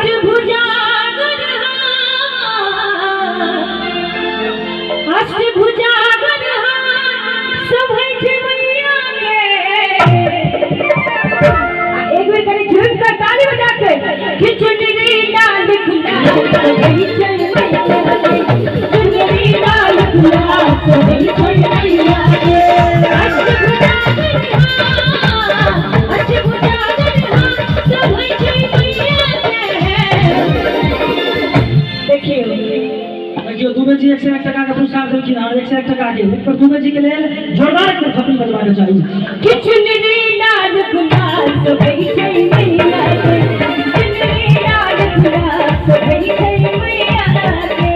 अष्टभुजा अष्टभुजा शोभै छै मैया के। एक बेर कनि झुमि कऽ ताली बजा के कि चुनरी लाल गुलाब शोभै छै मैया के, चुनरी लाल गुलाब शोभै छै मैया के। अष्टभुजा अष्टभुजा शोभै छै मैया के। देखियौ देखियौ, दुबे जी 101 टका के पुरस्कार देलखिन हन, 101 टका के। हुनकर दुबे जी के लेल जोरदार एक थपड़ी बजबाक चाही। कि चुनरी लाल गुलाब शोभै छै मैया के, चुनरी लाल गुलाब शोभै छै मैया के।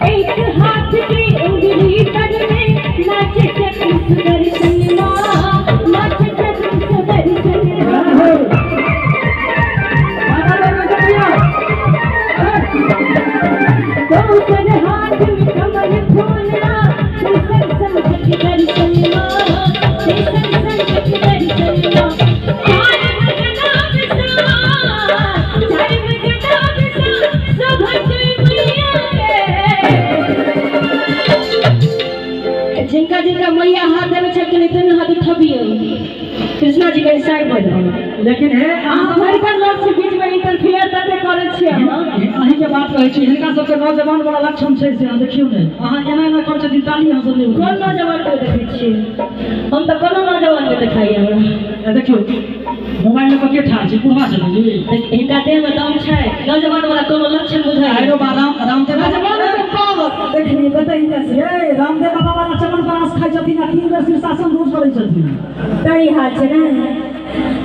एक हाथ की उंगली तर में नाचे चक्र सुदर्शन माँ, नाचे चक्र सुदर्शन माँ। दोसर हाथ में कमल फूला, तेसर संकट दर्शन माँ, तेसर संकट दर्शन माँ। चार भजना बिसा, चार भजना बिसा, शोभै छै मैया के। जिनका जिनका मैया हाथ देने छलखिन दुनू हाथ उठबियौ। कृष्णा जी कनि साइड भऽ जाउ। लेकिन हे अहाँ भरिकर लोक छै बीच में इंटरफियर तते करै छियै अहाँ। अहीँके बात कहै छी, हिनका सबके नौजवान वाला लक्षण छै से अहाँ देखियौ ने, अहाँ एना एना करै छथिन ताली अहाँ सब नहि। कोन नौजवान के देखै छियै? हम तऽ कोनो नौजवान के देखाइए हमरा। देखियौ, मोबाइल लऽ कऽ के ठाढ़ छै? बुढ़वा छलै जी। हिनका देह में दम छै, नौजवान वाला कोनो लक्षण बुझाइ। आइरो बा, राम रामदेव नौजवान के पावर देखलियै कतऽ हिनका से। ये रामदेव बाबा वाला चमन प्राश खाइ छथिन आ 3 बेर शीर्षासन रोज करै छथिन। तै हाल छै ने।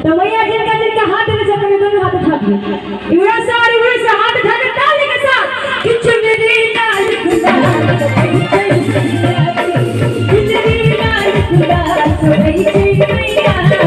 तऽ मैया जिनका जिनका हाथ में छै कनि दुनू हाथ उठा दियौ। इमरा से और इमरा से हाथ उठा के ताली के साथ कि चुनरी लाल गुलाब शोभै छै मैया के, चुनरी लाल गुलाब शोभै छै मैया के।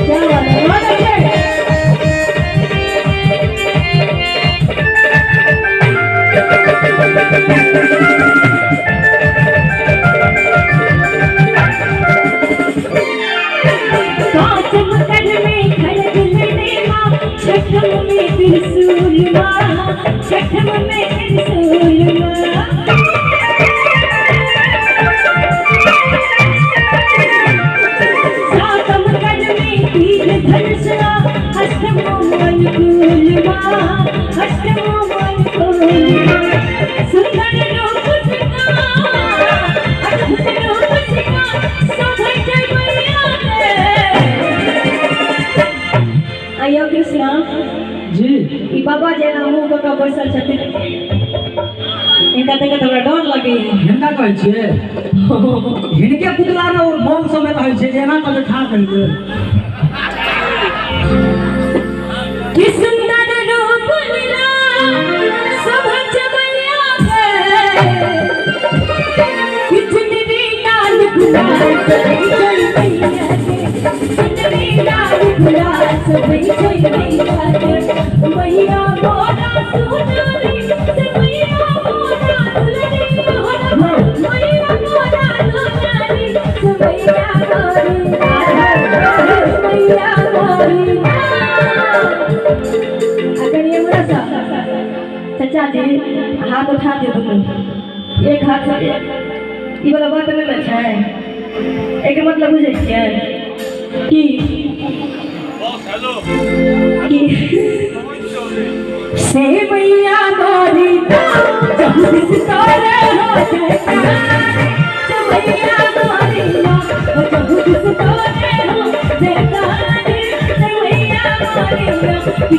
क्या बात है, बहुत अच्छे। पांचम कर में खड़ग लेने माँ, छठम में त्रिशूल माँ, छठम में त्रिशूल माँ। सातम कर में तीर धनुष माँ, अष्टम अनुकूल माँ, अष्टम अनुकूल माँ। सुंदर रूप सिंगार, अद्भुत रूप सिंगार, शोभै छै मैया के। आइयो कृष्णा जी। ई बाबा जेना मुँह कऽ कऽ बैसल छथिन, हिनका देख कऽ तऽ हमरा डर लगैया। हिनका कहै छियै? हिनके पुतला ने ओ बम समेत रहै छै जे एना कऽ के ठाढ़ करि दे। कि सुंदर रूप लीला शोभै छै मैया के, कि चुनरी लाल गुलाब शोभै छै मैया के, चुनरी लाल गुलाब शोभै छै मैया के। मैया मोरा सुनरी से मैया मोरा दुलरी मोरा, मैया मोरा दुलरी से मैया मोरी, मैया मोरी। अगर ये हमरा सा चचा जी हाथ उठा दियौ दुनू, एक हाथ से ई वाला बात नहि ने छै, एकर मतलब बुझै छियै कि कि से मैया मोरी चहु दिस तोरे हो जयकार, से मैया मोरी चहु दिस तोरे हो जयकार, से मैया मोरी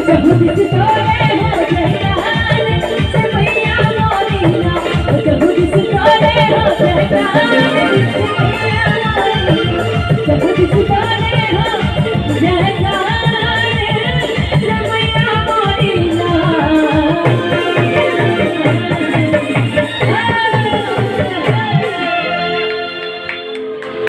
चहु दिस तोरे।